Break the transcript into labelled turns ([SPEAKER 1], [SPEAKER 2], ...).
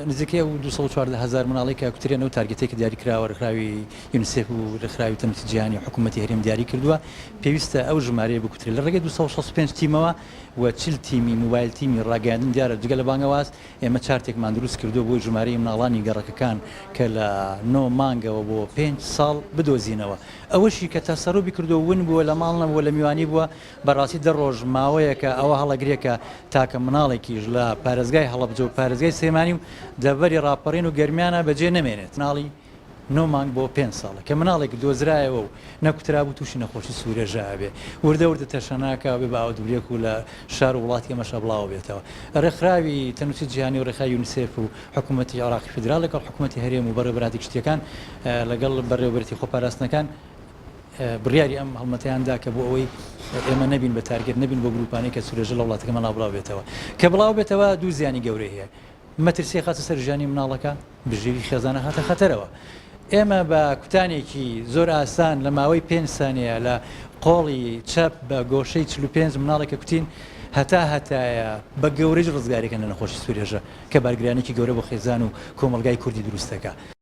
[SPEAKER 1] نزیکەی ئەو 214 هەزار مناڵەی کە کوترێن ئەو target ەی کە دیاری کراوە ڕێکخراوی یونیسێف و ڕێکخراوی تەندروستی جیهانی و حکوومەتی هەرێم دیاری کردووە پێویستە ئەو ژمارەیە بکوترێت لە ڕێگەی 265 تیمەوە و 40 تیمی موبایل تیمی ڕاگەیاندن دیارە جگە لە بانگەواز ئێمە چارتێکمان دروست کردووە بۆی ژمارەی مناڵانی گەڕەکەکان کە لە نۆ مانگەوە بۆ پێنج ساڵ بدۆزینەوە ئەوەشی کە تەسەروبی کردووە ون بووە لە ماڵ نەبووە لە میوانی بووە بەڕاستی دە ڕۆژ ماوەیەکە ئەوە هەڵەگرێ کە تاکە مناڵێکیش لە پارێزگای هەڵەبجە و پارێزگای سلێمانی و دەڤەری ڕاپەڕین و گەرمیانا بەجێ نەمێنێت. مناڵی نۆ مانگ بۆ پێنج ساڵە کە مناڵێک دۆزرایەوە و نەکوترابوو تووشی نەخۆشی سوورێژە ئەبێ وردە وردە تەشەناکا و بێ بە ئاودبرێک و لە شار و وڵاتی ئێمەشا بڵاوە بێتەوە. ڕێکخراوی تەندروستی جیهانی و ڕێکخراوی یونیسێف و حکوومەتی عێراقی فیدراڵ لەگەڵ حکوومەتی هەرێم و بەڕێوەبەرایەتی گشتییەکان لەگەڵ بەڕێوەبەرێتی خۆپاراستنەکان بڕیاری ئەم هەڵمەتەیان دا کە بۆ ئەوەی ئێمە نەبین بە target نەبین بۆ گروپانەی کە سورێژە لە وڵاتەکەماندا بڵاو بێتەوە کە بڵاو بێتەوە دوو زیانی گەورەی هەیە مەترسی خاتە سەر ژیانی مناڵەکە بژێوی خێزانە هاتە خەتەرەوە ئێمە بە کوتانێکی زۆر ئاسان لە ماوەی پێنج سانیە لە قۆڵی چەپ بە گۆشەی 45 مناڵێکە کوتین هەتا هەتایە بە گەورەی ڕزگارێکە لە نەخۆشی سورێژە کە بارگرانێکی گەورە بۆ خێزان و کۆمەڵگای کوردی دروستەکە.